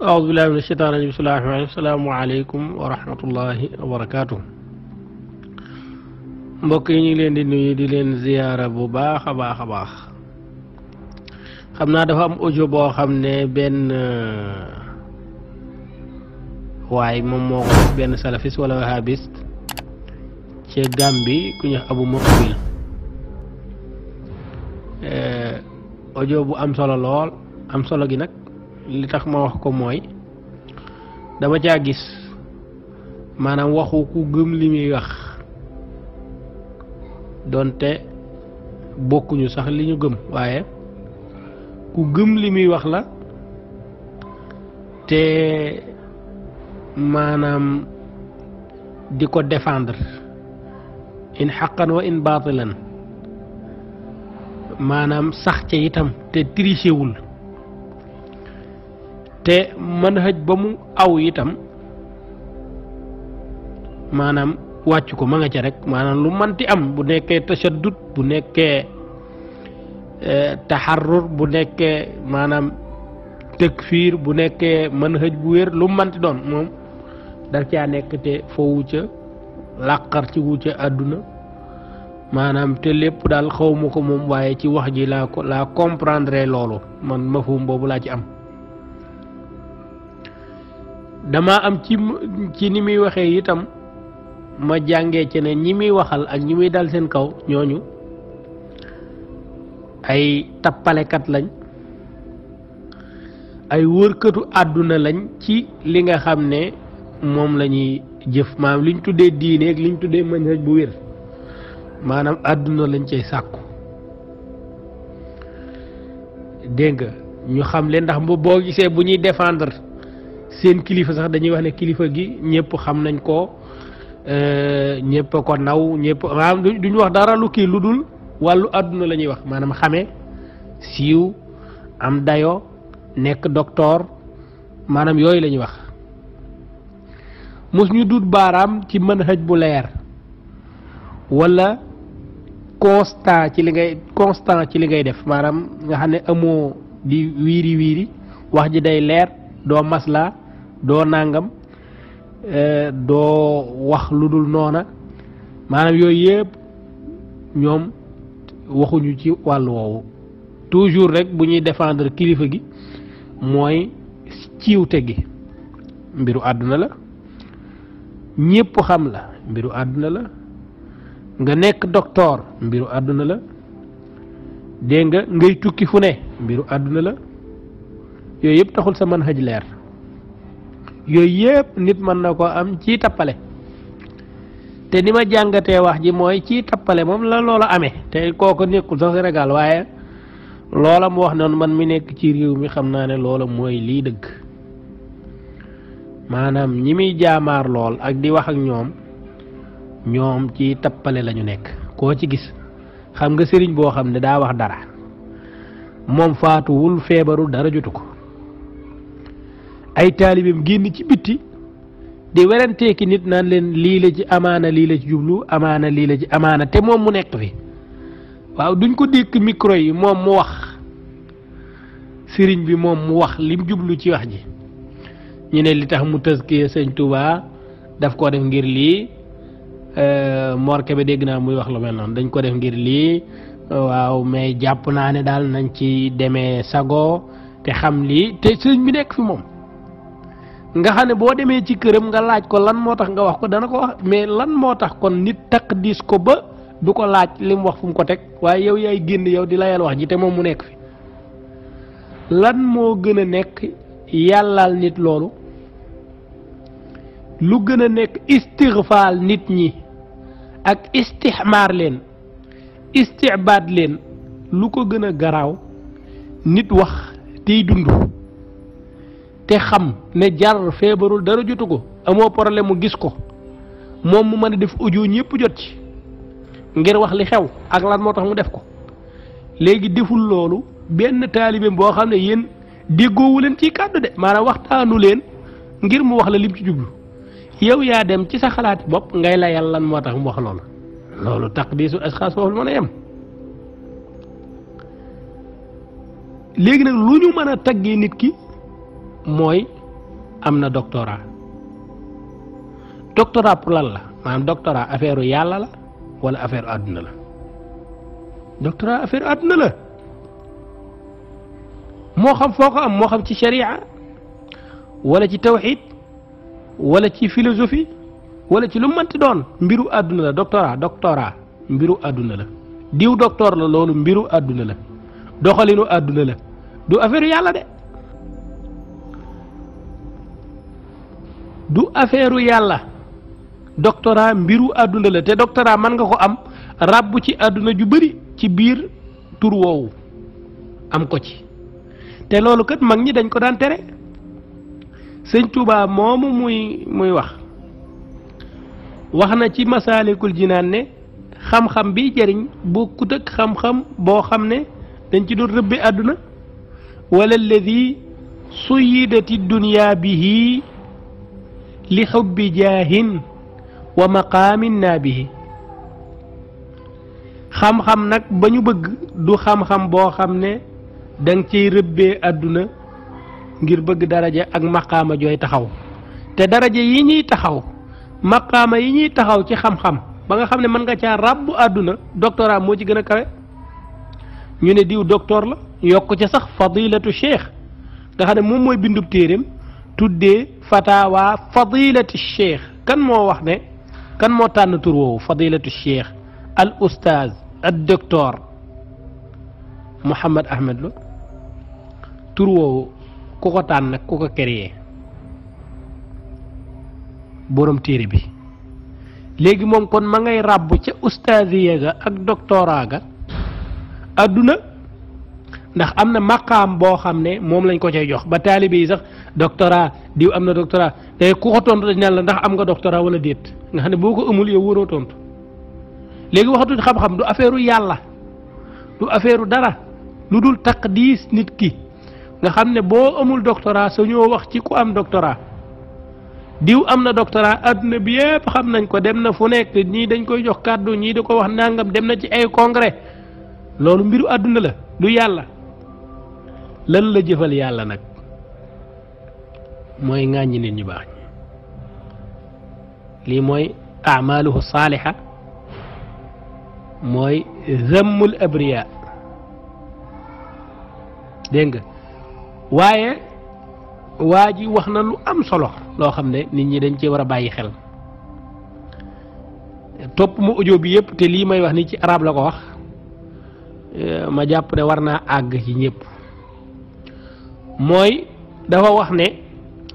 أعوذ بالله من الشيطان الرجيم بسم الله الرحمن الرحيم السلام عليكم ورحمة الله وبركاته mbokk yi ñu ngi leen di nuyu di leen ziyaara bu baax a baax xam naa dafa am audio boo xam ne benn waaye moom moo ko benn salafiste wala wahabiste ci Gambie ku ñu Abu Muqbil audio bu am solo lool am solo gi nag li tax ma wax ko mooy dama caa gis maanaam waxu ku gëm li muy wax donte bokkuñu sax li ñu gëm waaye ku gëm li muy wax la te maanaam di ko défendre in xaqan wa in baatilan maanaam sax ca itam te trichewul te manhaj ba mu aw itam maanaam wàcc ko ma nga ca rek maanaam lu manti am bu nekkee tashaddud bu nekkee taxarrur bu nekkee maanaam takfiir bu nekkee manhaj bu wér lu manti doon moom daf caa nekk te foowu ca làqar ci wu ca àdduna maanaam te lépp daal xawma ko moom waaye ci wax ji laa comprendre loolu man mafhum boobu laa ci am dama am ci ni muy waxee itam ma jàngee ci ne ñi muy waxal ak ñi muy dal seen kaw ñooñu ay tappalekat lañ ay wërkatu àdduna lañ ci li nga xam ne moom la ñuy jëf maanaam liñ tuddee diine ak liñ tuddee manhaj bu wér maanaam àdduna lañ cay sàkku dégg nga ñu xam leen ndax boo gisee bu ñuy défendre seen kilifa sax dañuy wax ne kilifa gi ñëpp xam nañ ko ñëpp ko naw ñëpp maanaam duñu wax dara lu kii lu dul wàllu àdduna la ñuy wax maanaam xame siiw am dayo nekk docteur maanaam yooyu la ñuy wax mos ñu dut baaraam ci manhaj bu leer wala constant ci li ngay def maanaam nga xam ne amoo di wiiri wax ji day leer doo masla doo nangam doo wax lu dul noona maanaam yooyu yëpp ñoom waxuñu ci wàllu woowu toujours rek bu ñuy défendre kilifa gi mooy ciwte gi mbiru àdduna la ñépp xam la mbiru àdduna la nga nekk docteur mbiru àdduna la dégg nga ngay tukki fu ne mbiru àdduna la yooyu yëpp taxul sa manhaj leer yooyu yëpp nit mën na ko am ci tappale te ni ma jàngatee wax ji mooy ci tappale moom la loola amee te kooku nekkul sax Sénégal waaye loola mu wax noonu man mi nekk ci réew mi xam naa ne loola mooy lii dëgg maanaam ñi muy jaamaar lool ak di wax ak ñoom ci tappale lañu nekk koo ci gis xam nga sëriñ boo xam ne daa wax dara moom faatuwul feebarul dara jotu ko ay taalibeem génn ci bitti di weranteeki nit naan leen lii la ci amaana lii la ci jublu amaana lii la ci amaana te moom mu nekk fi waaw duñ ko dékk micro yi moom mu wax sëriñ bi moom mu wax lim jublu ci wax ji ñu ne li tax mu tëskee sëñ Touba daf ko def ngir lii morke bi dégg naa muy wax lu mel noonu dañ ko def ngir lii waaw mais jàpp naa ne daal nañ ci demee sago te xam lii te sëriñ bi nekk fi moom nga xam ne boo demee ci këram nga laaj ko lan moo tax nga wax ko dana ko wax mais lan moo tax kon nit takk diis ko ba du ko laaj li mu wax fu mu ko teg waaye yow yaay génn yow di layal wax ji te moom mu nekk fi lan moo gën a nekk yàllaal nit loolu lu gën a nekk istigfaal nit ñi ak istixmaar leen istibaad leen lu ko gën a garaaw nit wax tey dund te xam ne jar feebarul dara jotu ko amoo problème mu gis ko moom mu mën a def audio ñëpp jot ci ngir wax li xew ak lan moo tax mu def ko léegi deful loolu benn taalibeem boo xam ne yéen déggoowu leen ci kàddu de maanaam waxtaanu leen ngir mu wax la lim ci jublu yow yaa dem ci sa xalaati bopp ngay layal lan moo tax mu wax loolu loolu taqdiisu asxaas foofu mën a yem léegi nag lu ñu mën a taggee nit ki mooy am na doctorat pour lan la maanaam doctorat affaire u yàlla la wala affaire àdduna la doctorat affaire àdduna la moo xam foo ko am moo xam ci sharia wala ci tawxid wala ci philosophie wala ci lu mënti doon mbiru àdduna la doctorat mbiru àdduna la diw docteur la loolu mbiru àdduna la doxalinu àdduna la du affaire yàlla de du affaire yàlla doctorat mbiru àdduna la te doctorat mën nga ko am ràbbu ci àdduna ju bari ci biir tur woowu am ko ci te loolu kat mag ñi dañ ko daan tere sëñ Tuubaa moomu muy wax na ci masaalikul jinaan ne xam-xam bi jëriñ bokkut ak xam-xam boo xam ne dañ ci doon rëbbi àdduna wala alladi suyidati dunya bihi li xubbi jaahin wa maqaamin naabihi xam-xam nag ba ñu bëgg du xam-xam boo xam ne danga ciy rëbbee àdduna ngir bëgg daraja ak maqaama jooy taxaw te daraja yi ñuy taxaw maqaama yi ñuy taxaw ci xam-xam ba nga xam ne mën nga caa ràbbu àdduna doctorat moo ci gën a kawe ñu ne diw docteur la yokk ca sax fadilatu cheikh nga xam ne moom mooy bindub téeréem tuddee fatawa fadilatu cheikh kan moo wax ne kan moo tànn tur woowu fadilatu cheikh al oustaz al docteur Mouhamad Ahmed Lo tur woowu ku ko tànn nag ku ko créé borom téere bi léegi moom kon ma ngay ràbb ca ustaziya ga ak doctorat ga adduna ndax am na maqaam boo xam ne moom lañ ko cay jox ba taalibe yi sax doctorat diw am na doctorat te ku ko tontu dañ naan la ndax am nga doctorat wala déet nga xam ne boo ko amul yow waroo tontu léegi waxatuñ xam-xam du affaire yàlla du affaire dara lu dul taqdiis nit ki nga xam ne boo amul doctorat sa ñoo wax ci ku am doctorat diw am na doctorat adduna bi yépp xam nañ ko dem na fu nekk ñii dañ koy jox kàddu ñii di ko wax nangam dem na ci ay congrès loolu mbiru adduna la du yàlla lan la jëfal yàlla nag mooy ŋàññi nit ñu baax ñi lii mooy amaluhu saaliha mooy zammul abriya dégg nga waaye waa ji wax na lu am solo loo xam ne nit ñi dañ cee war a bàyyi xel topp ma audio bi yëpp te lii may wax ni ci arab la ko wax ma jàpp ne war naa àgg ci ñëpp mooy dafa wax ne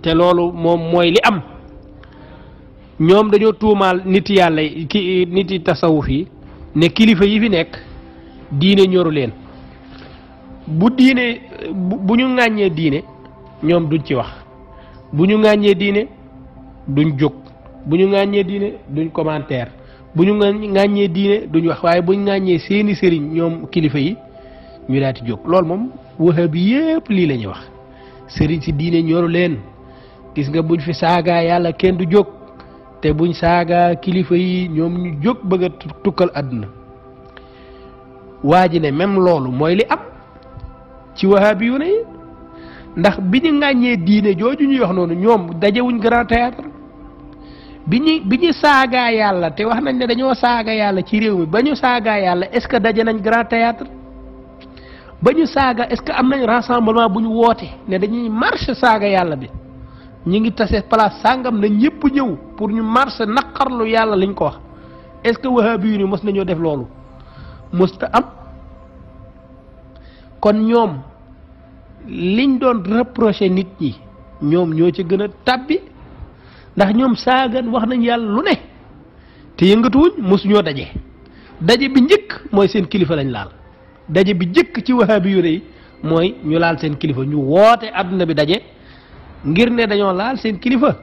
te loolu moom mooy li am ñoom dañoo tuumaal nit yàlla ki nit yi tasawuf yi ne kilifa yi fi nekk diine ñoru leen bu diine bu ñu ŋàññee diine ñoom duñ ci wax bu ñu ŋàññee diine duñ jóg bu ñu ŋàññee diine duñ commentaire bu ñu ŋàññee diine duñ wax waaye buñ ŋàññee seeni sëriñ ñoom kilifa yi ñu daal di jóg loolu moom wahabi yépp lii la ñuy wax sëriñ si diine ñoru leen gis nga buñ fi saagaa yàlla kenn du jóg te buñ saagaa kilifa yi ñoom ñu jóg bëgg a tukkal àdduna waa ji ne même loolu mooy li am ci wahabi yu ne ndax bi ñu ŋàññee diine jooju ñuy wax noonu ñoom dajewuñ grand théâtre bi ñu saagaa yàlla te wax nañ ne dañoo saaga yàlla ci réew mi ba ñu saagaa yàlla est-ce que daje nañ grand théâtre ba ñu saaga est-ce que am nañ rassemblement bu ñu woote ne dañuy marche saaga yàlla bi ñu ngi tase place sàngam na ñëpp ñëw pour ñu marche naqarlu yàlla liñ ko wax est-ce que wahabi yu ni mos nañoo def loolu mosta am kon ñoom liñ doon reprocher nit ñi ñoom ñoo ci gën a tàbbi ndax ñoom saagan wax nañ yàlla lu ne te yëngatuwuñ mosuñoo daje bi njëkk mooy seen kilifa lañ laal daje bi njëkk ci wahabi yu yi mooy ñu laal seen kilifa ñu woote àdduna bi daje ngir ne dañoo laal seen kilifa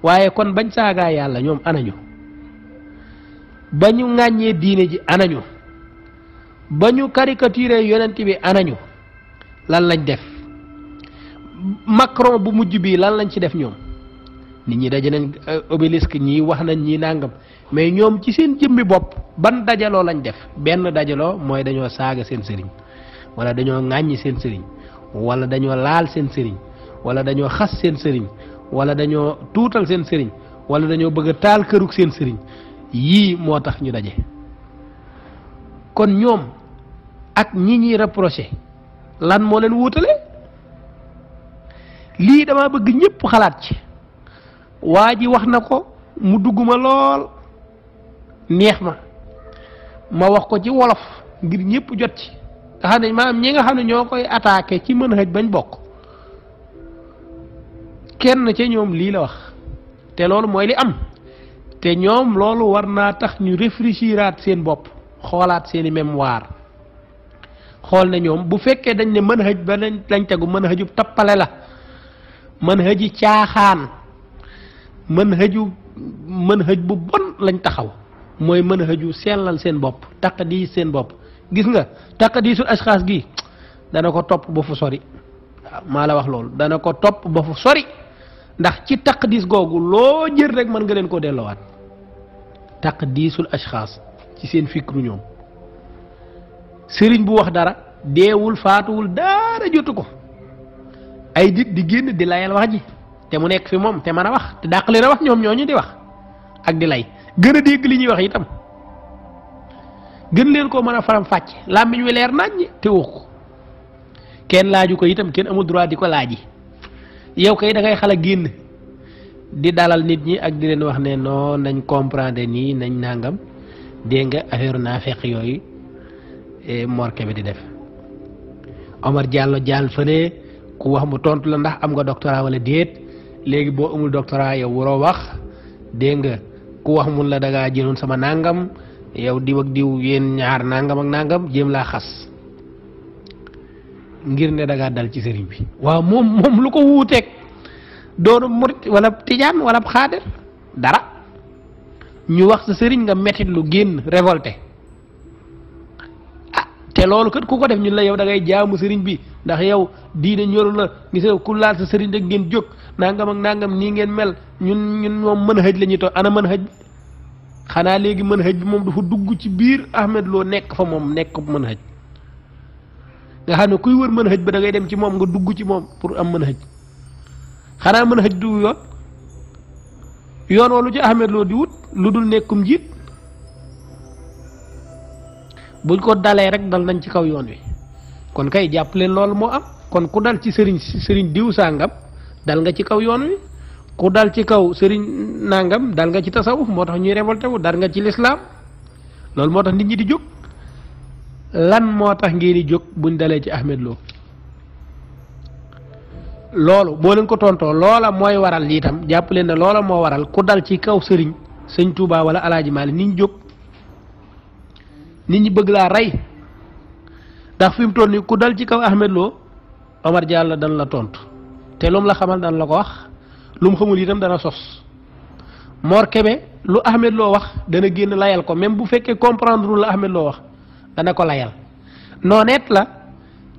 waaye kon bañ saagaa yàlla ñoom anañu ba ñu ŋàññee diine ji anañu ba ñu caricaturé yonent bi anañu lan lañ def Macron bu mujj bi lan lañ ci def ñoom nit ñi daje nañ obélisque ñii wax nañ ñii nàngam mais ñoom ci seen jëmmi bopp ban dajaloo lañ def benn dajaloo mooy dañoo saaga seen sëriñ wala dañoo ŋàññi seen sëriñ wala dañoo laal seen sëriñ wala dañoo xas seen sëriñ wala dañoo tuutal seen sëriñ wala dañoo bëgg a taal kërug seen sëriñ yii moo tax ñu daje kon ñoom ak ñi ñuy reproché lan moo leen wuutale lii dama bëgg ñëpp xalaat ci waa ji wax na ko mu dugguma lool neex ma wax ko ci wolof ngir ñëpp jot ci nga xam ne maanaam ñi nga xam ne ñoo koy attaqué ci manhaj bañ bokk kenn ca ñoom lii la wax te loolu mooy li am te ñoom loolu war naa tax ñu réfléchiraat seen bopp xoolaat seeni mémoire xool ne ñoom bu fekkee dañ ne manhaj ba lañ tegu manhaju tappale la manhaji caaxaan manhaj bu bon lañ taxaw mooy manhaju sellal seen bopp taqdiis seen bopp gis nga taqdiisul ashxaas gi dana ko topp ba fu sori waaw maa la wax loolu dana ko topp ba fu sori ndax ci taqdiis googu loo jël rek mën nga leen koo delloowaat taqdiisul ashxaas ci seen fikru ñoom sëriñ bu wax dara deewul faatuwul dara jotu ko ay nit di génn di layal wax ji te mu nekk fi moom te mën a wax te dàq leen a wax ñoom ñooñu di wax ak di lay gën a dégg li ñuy wax itam gën leen koo mën a faram fàcc làmmiñ wi leer naññ te wax ko kenn laaju ko itam kenn amul droit di ko laaji yow kay da ngay xala génn di dalal nit ñi ak di leen wax ne non nañ comprendre nii nañ nangam dégg nga affaire naa fekk yooyu morke bi di def Omar Diallo jàll fële ku wax mu tontu la ndax am nga doctorat wala déet léegi boo amul doctorat yow waroo wax dégg nga ku wax mun la da ngaa jëloon sama nangam yow diw ak diw yéen ñaar nangam ak nangam jéem laa xas ngir ne da ngaa dal ci sëriñ bi waaw moom lu ko wuuteeg doonu murit wala tijaan wala xaadir dara ñu wax sa sëriñ nga mettit lu génn révolté ah te loolu kat ku ko def ñun la yow da ngay jaamu sëriñ bi ndax yow diine ñoru la gis nga ku laal sa sëriñ rek ngeen jóg nangam ak nangam nii ngeen mel ñun moom mën hëj la ñuy toog ana mën hëj xanaa léegi mën hëj bi moom dafa dugg ci biir Ahmed Lo nekk fa moom nekk mën hëj nga xam ne kuy wër mën hëj ba da ngay dem ci moom nga dugg ci moom pour am mën hëj xanaa mën hëj du yoon walu ci Ahmed Lo di wut lu dul nekkum njiit buñ ko dalee rek dal nañ ci kaw yoon wi kon kay jàpp leen loolu moo am kon ku dal ci sëriñ diw sàngam dal nga ci kaw yoon wi ku dal ci kaw sëriñ nangam dal nga ci tasawuf moo tax ñuy révolté wu dal nga ci lislaam loolu moo tax nit ñi di jóg lan moo tax ngeen di jóg buñ dalee ci Ahmed Lo loolu boo leen ko tontoo loola mooy waral lii tam jàpp leen ne loola moo waral ku dal ci kaw sëriñ sëñ Touba wala Alaaji Maalik nit ñi jóg nit ñi bëgg laa rey ndax fi mu toll nii ku dal ci kaw Ahmed Lo Omar Diallo dan la tontu te lu mu la xamal dan la ko wax lu mu xamul itam dana sos Mor Kébé lu Ahmed Lo wax dana génn layal ko même bu fekkee comprendre la Ahmed Lo wax dana ko layal nooneet la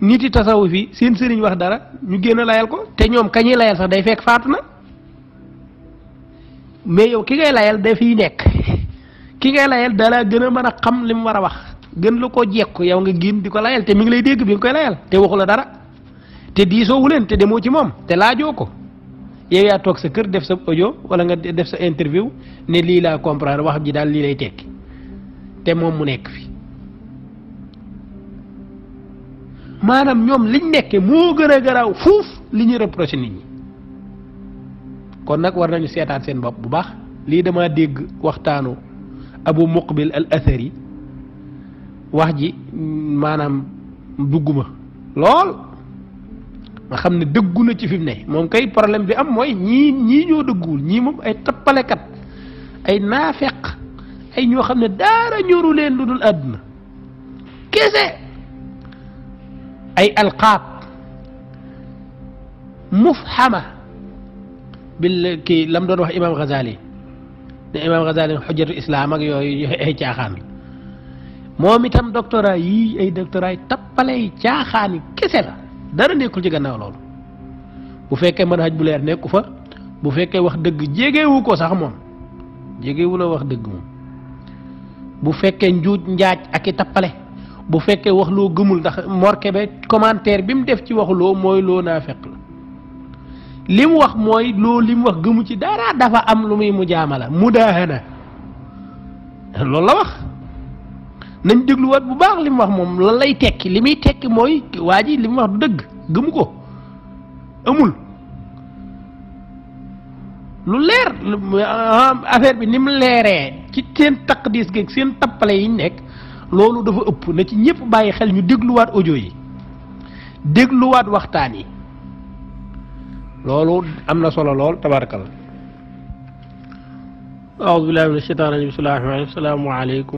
nit yi tasawuf fi seen sëriñ wax dara ñu génn layal ko te ñoom kañuy layal sax day fekk faatu na mais yow ki ngay layal dafiy nekk ki ngay layal dalaa gën a mën a xam li mu war a wax gën la koo jekku yow nga génn di ko layal te mi ngi lay dégg bi nga koy layal te waxu la dara te diisoowu leen te demoo ci moom te laajoo ko yow yaa toog sa kër def sa audio wala nga def sa interview ne lii laa comprendre wax ji daal lii lay tekki te moom mu nekk fi maanaam ñoom liñ nekke moo gën a garaaw fuuf li ñuy reproché nit ñi kon nag war nañu seetaat seen bopp bu baax lii dama dégg waxtaanu Abu Muqbil al Athari wax ji maanaam dugguma lool nga xam ne dëggu na ci fi mu ne moom kay problème bi am mooy ñii ñoo dëgguwul ñii moom ay tappalekat ay naafeq ay ñoo xam ne daara ñoru leen lu dul àdduna kese ay alqaab mufhama bil kii lam doon wax imam Ghazali ne imam Ghazali xujjatu islam ak yooyu ay caaxaan moom itam doctorat yii ay doctorat yi tappale yi caaxaan yi kese la dara nekkul ci gannaaw loolu bu fekkee mën haj bu leer nekku fa bu fekkee wax dëgg jégewu ko sax moom jégewu la wax dëgg moom bu fekkee njuuj njaaj ak i tappale bu fekkee wax loo gëmul ndax Mor Kébé commentaire bi mu def ci waxu loo mooy loo naa fekk la li mu wax mooy loolu li mu wax gëmu ci dara dafa am lu muy mujaamala mudaahana loolu la wax nañ dégluwaat bu baax li mu wax moom lan lay tekki li muy tekki mooy waa ji li mu wax du dëgg gëmu ko amul lu leer affaire bi ni mu leeree ci seen taqdis geeg seen tappale yi nekk loolu dafa ëpp na ci ñëpp bàyyi xel ñu dégluwaat audio yi dégluwaat waxtaan yi loolu am na solo lool tabarakallah. a'uuzu billaahi mina shaytaani rajiim. Bismillaahi rahmaani rahiim. Assalaamu aleykum